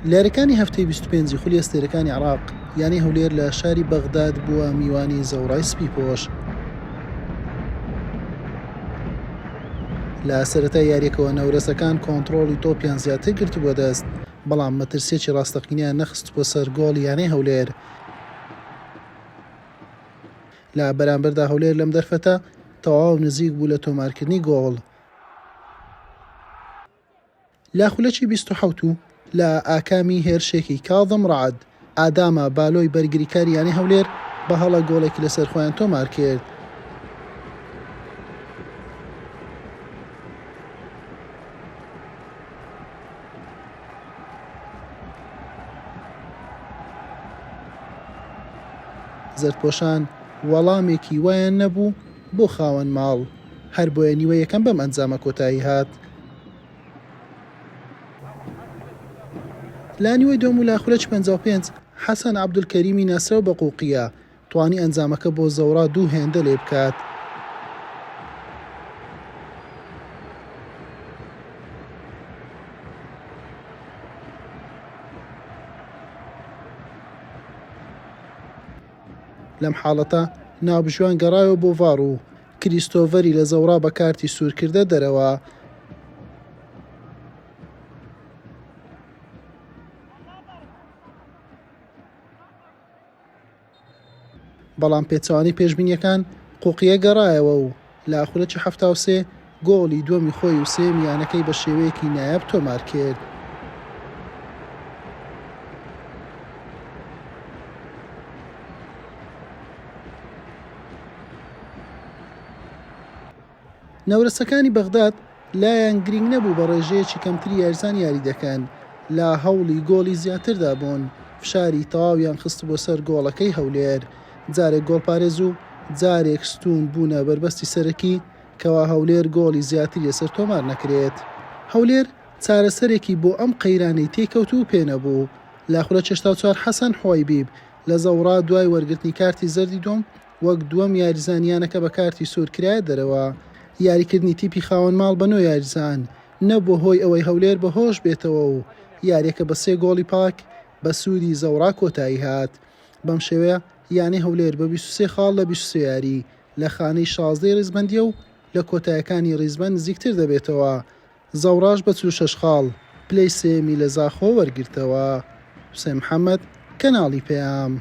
لە یاریەکانی هەفتەی 25 ی خولی ئەستێرەکانی عێراق، یانەی هەولێر لە شاری بەغداد بووە میوانی زەوڕای سپیپۆش. لە سەرەتای یاریەکەوە نەورەسەکان کۆنتڕۆڵی تۆپیان زیاتر گرتبووە دەست، بەڵام مەترسیەکی ڕاستەقینەیان نەخستبووە سەر گۆڵی یانەی هەولێر. لە بەرامبەردا هەولێر لەم دەرفەتە تەواو نزیک بوو لە تۆمارکردنی گۆڵ. لە خولەکی 27 و لە ئاکامی هێرشێکی کاظم ڕەعد، ئاداما بالۆی بەرگریکاری یانەی هەولێر بە هەڵە گۆڵێکی لەسەر خۆیان تۆمارکرد. زەردپۆشان وەڵامێکی وایان نەبوو بۆ خاوەن ماڵ، هەربۆیە نیوەی یەکەم بەم ئەنجامە کۆتایی هات. لە نیوەی دووەم و لە خولەکی 55 حەسەن عەبدولکەریمی ناسراو بە قوقیە توانی ئەنجامەکە بۆ زەوڕا دوو هێندە لێ بکات. لەم حاڵەتە ناوبژیوان گەڕایەوە بۆ ڤاڕ و کریستۆڤەری لە زەوڕا بە کارتی سوور کردە دەرەوە. بەڵام پێچەوانەی پێشبینییەکان قوقیە گەڕایەوە و لە خولەکی 73 گۆڵی دووەمی خۆی و سێیەمی یانەکەی بە شێوەیەکی نایاب تۆمارکرد. نەورەسەکانی بەغداد لایان گرینگ نەبوو بە ڕێژەیەکی کەمتری یاریزان یاری دەکەن، لە هەوڵی گۆڵی زیاتردا بوون، فشاری تەواویان خستبووە سەر گۆڵەکەی هەولێر، جارێک گۆڵپارێز و جارێک ستوون بوونە بەربەستی سەرەکی کەوا هەولێر گۆڵی زیاتری لەسەر تۆمار نەکرێت. هەولێر چارەسەرێکی بۆ ئەم قەیرانەی تێکەوتوو پێنەبوو، لە خولەکی 84 حەسەن حوەیبیب لە زەوڕا دوای وەرگرتنی کارتی زەردی دووەم وەک دووەم یاریزانی یانەکە بە کارتی سوور کرایە دەرەوە. یاریکردنی تیپی خاوەن ماڵ بە نۆ یاریزان نەبووە هۆی ئەوەی هەولێر بەهۆش بێتەوە و یارییەکە بە سێ گۆڵی پاک بە سوودی زەوڕا کۆتایی هات. بەم شێوەیە یانەی هەولێر بە 23 خاڵ لە 23 یاری لە خانەی شازدەی ریزبەندییە و لە کۆتایەکانی ریزبەند نزیکتر دەبێتەوە. زەوڕاش بە 46 خاڵ پلەی سێیەمی لە زاخۆ وەرگرتەوە. حوسێن محەمەد، کەناڵی پەیام.